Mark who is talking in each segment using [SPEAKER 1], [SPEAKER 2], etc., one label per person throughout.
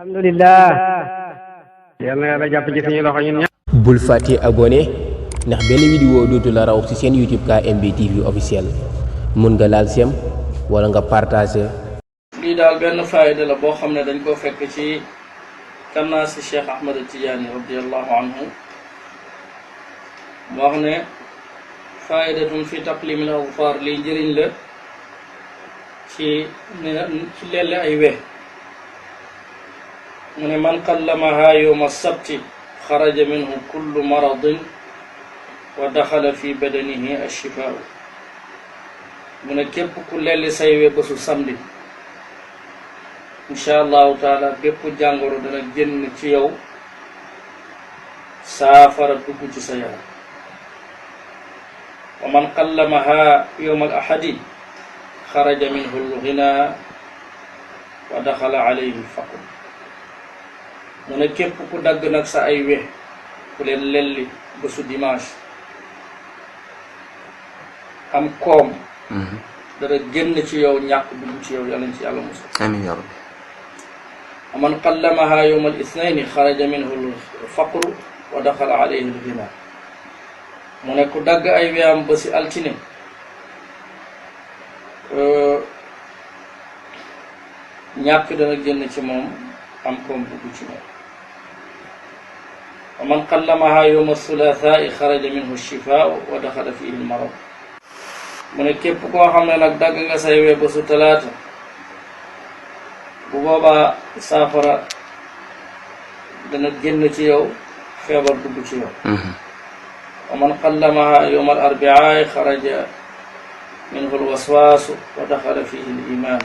[SPEAKER 1] alhamdulillah yàlla na yàlla jàpp ci suñu loxo ñun ñëpp.
[SPEAKER 2] bul fàtte abonné ndax benn vidéo dootu la raw ci seen YouTube KMB TV officiel mun nga laal sem wala nga partager.
[SPEAKER 3] lii daal benn faayda la boo xam ne dañ koo fekk ci kannaasi Cheikh Ahmad Tidiane radiyallahu anhu mu wax ne faayidatun fi taqlimil azfar lii njëriñ la ci lelle ay we mu ne man qallamaha yawma sabti xaraja minhu kullu maradin wa daxala fi badanihi ashifaa mu ne képp ku lelli say we bésu samedi incha allahu taala bépp jàngoro dana génn ci yow saafara dugg ci sa yaram wa man qallamaha yawma al ahadi xaraja minhu al-ghina wa daxala alayhi al-faqr mu ne képp ku dagg nag sa ay we ku leen lelli bésu dimanche am koom dara génn ci yow ñàkk dugg ci yow yàlla ci yàlla musal
[SPEAKER 4] amiin yaa rabbi
[SPEAKER 3] wa man qallamaha yawma al-ithnayni xaraja minhu al-faqr wa daxala alayhi al-ghina mu ne ku dagg ay weyam ba si altine ñàkk dana génn ci moom am koom dugg ci moom wa man qallamaha yawma thulathaai xaraja minhu shifaa wa daxala fihi al-marad mu ne képp koo xam ne nag dagg nga say we ba su talaata bu boobaa saafara dana génn ci yow feebar dugg ci yow wa man qallamaha yawma al-arbiaa xaraja minhu al-waswaasu wa daxala fihi al-iman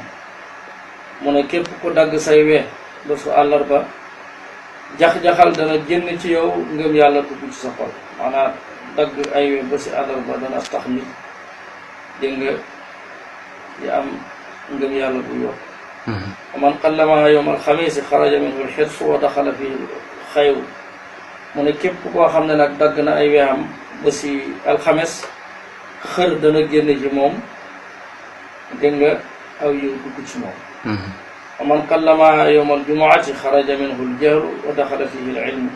[SPEAKER 3] mu ne képp ku dagg say we ba su àllarba jax-jaxal dana génn ci yow ngëm yàlla dugg ci sa xol maanaam dagg ay we ba si àllarba dana tax nit dégg nga di am ngëm yàlla bu yokk wa man qallamaha yawma alxamiisi xaraja minhu alxirsu wa daxala fi xayru mu ne képp koo xam ne nag dagg na ay weexam ba si alxames xër dana génn ci moom dégg nga aw yiw dugg ci moom wa man qallamaha yawma aljumuati xaraja minhu aljahlu wa daxala fihi alilmu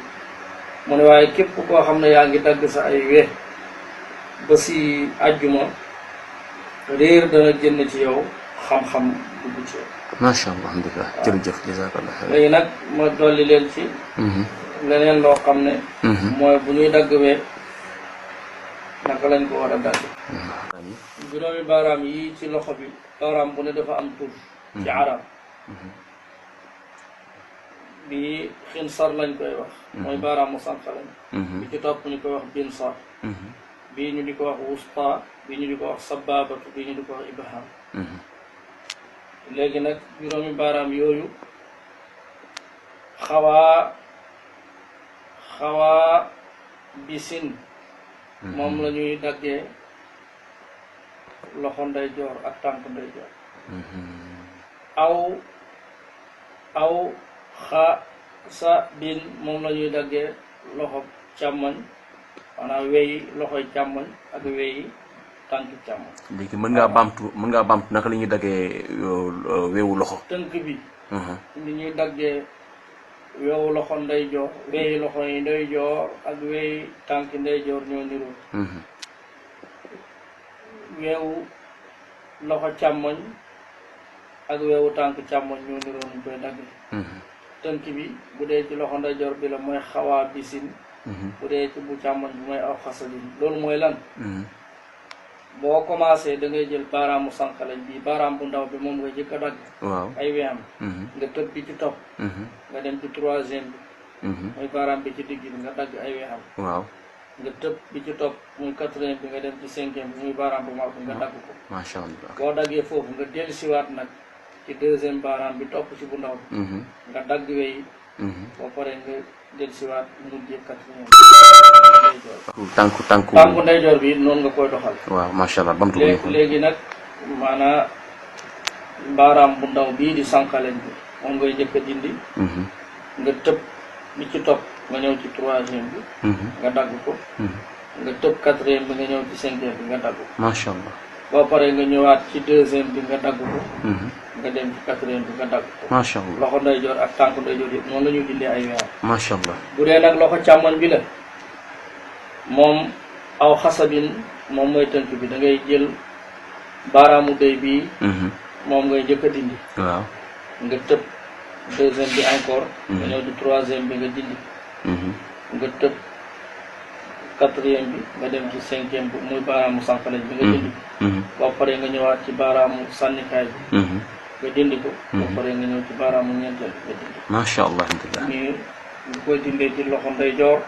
[SPEAKER 3] mu ne waaye képp koo xam ne yaa ngi dagg sa ay we ba si àjjuma réer dana génn ci yow xam-xam dugg ci yow
[SPEAKER 4] macha allah alhamdulilah jërëjëf jazakallah xayr
[SPEAKER 3] léegi nag ma dolli leen ci leneen loo xam ne mooy bu ñuy dagg wee naka lañ ko war a dagg juróomi baaraam yi ci loxo bi baaraam bu ne dafa am tur ci arab bi xinsar lañ koy wax mooy baaraamu sànqalañ bi ci topp ñu koy wax binsar bii ñu di ko wax wusta bii ñu di ko wax sababatu bii ñu di ko wax ibham léegi nag juróomi baaraam yooyu xawaa bisin moom la ñuy daggee loxo ndeyjoor ak tànk ndeyjoor aw sa bin moom la ñuy daggee loxo càmmoñ maanaam weyi loxoy càmmoñ ak weyi tànk càmmoñ
[SPEAKER 4] léegi mën ngaa baamtu naka la ñuy daggee weewu loxo
[SPEAKER 3] tënk bi li ñuy daggee weewu loxo ndeyjoor weyi loxo yi ndeyjoor ak weyi tànk ndeyjoor ñoo niroo weewu loxo càmmoñ ak weewu tànk càmmoñ ñoo niroo ñu koy daggee tënk bi bu dee ci loxo ndeyjoor bi la mooy xawaa bisin bu dee ci bu càmmoñ bi mooy aw xasalin loolu mooy lan boo commencé da ngay jël baaraamu sànqalañ bi baaraam bu ndaw bi moom nga jëkk a dagg
[SPEAKER 4] waaw
[SPEAKER 3] ay weyam nga tëb bi ci topp nga dem ci troisième bi mooy baaraam bi ci digg bi nga dagg ay weyam
[SPEAKER 4] waaw
[SPEAKER 3] nga tëb bi ci topp muy quatrième bi nga dem ci cinquième bi muy baaraam bu mag bi nga dagg ko
[SPEAKER 4] macha allah
[SPEAKER 3] boo daggee foofu nga dellu siwaat nag ci deuxième baaraam bi topp ci bu ndaw bi nga dagg weyi boo paree nga dellu siwaat mujjee quatrième
[SPEAKER 4] tànku
[SPEAKER 3] ndeyjoor bi noonu nga koy doxal
[SPEAKER 4] waaw macha allah bamtu
[SPEAKER 3] léegi nag maanaam baaraam bu ndaw bii di sànqaleñ bi moom ngay jëkk a dindi nga tëb bi ci topp nga ñëw ci troisième bi nga dagg ko nga tëb quatrième bi nga ñëw ci cinquième bi nga dagg ko
[SPEAKER 4] macha allah
[SPEAKER 3] boo paree nga ñëwaat ci deuxième bi nga dagg ko nga dem ci quatrième bi nga dagg ko
[SPEAKER 4] macha allah
[SPEAKER 3] loxo ndeyjoor ak tànk ndeyjoor yëpp noonu la ñuy dindee ay weewam
[SPEAKER 4] macha allah
[SPEAKER 3] bu dee nag loxo càmmoñ bi la moom aw xasabin moom mooy tënk bi da ngay jël baaraamu dëy bii moom ngay njëkk a dindi
[SPEAKER 4] waaw
[SPEAKER 3] nga tëb deuxième bi encore nga ñëw di troisième bi nga dindi nga tëb quatrième bi nga dem ci cinquième bi muy baaraamu sànqaleñ bi nga dindi boo paree nga ñëwaat ci baaraamu sànnikaay bi nga dindi ko boo paree nga ñëw ci baaraamu ñeenteel bi nga dindi
[SPEAKER 4] macha allah alhamdulilah
[SPEAKER 3] nii nga koy dindee ci loxo ndeyjoor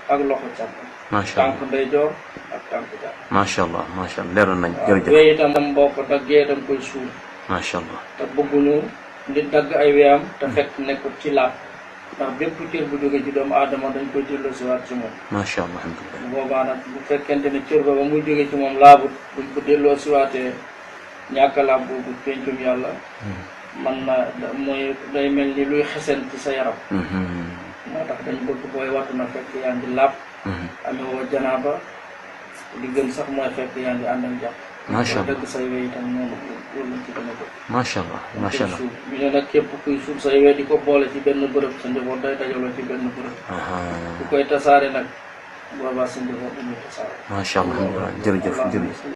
[SPEAKER 3] ak loxo càmmoñ
[SPEAKER 4] macha allah
[SPEAKER 3] tànk ndeyjoor ak tànk càmmoñ
[SPEAKER 4] macha allah macha allah leeroon nañ jërëjëf
[SPEAKER 3] wéy itam boo ko daggee da nga koy suul
[SPEAKER 4] macha allah
[SPEAKER 3] te bëgguñu nit dagg ay weyam te fekk nekkul ci laab ndax bépp cër bu jóge ci doomu aadama dañ koy dellu siwaat ci moom
[SPEAKER 4] macha allah alhamdulilah
[SPEAKER 3] bu boobaa nag bu fekkente ne cër ba ba muy jóge ci moom laabut buñ ko delloo siwaatee ñàkk a laab boobu pencum yàlla man na mooy day mel ni luy xesen ci sa yaram moo tax dañ bëgg booy wattu na fekk yaa ngi laab amee woo janaaba li gën sax mooy fekk yaa ngi ànd ak jàpp
[SPEAKER 4] macha allah
[SPEAKER 3] dëgg say wey itam noonu loolu lañ ci gën a bëgg
[SPEAKER 4] macha allah macha allah
[SPEAKER 3] suuf bi ne nag képp kuy suuf say wey di ko boole ci benn bërëb sa njaboot day dajaloo ci benn bërëb ku koy tasaare nag boobaa sa njaboot dañuy tasaare
[SPEAKER 4] macha allah alhamdulilah jërëjëf jërëjëf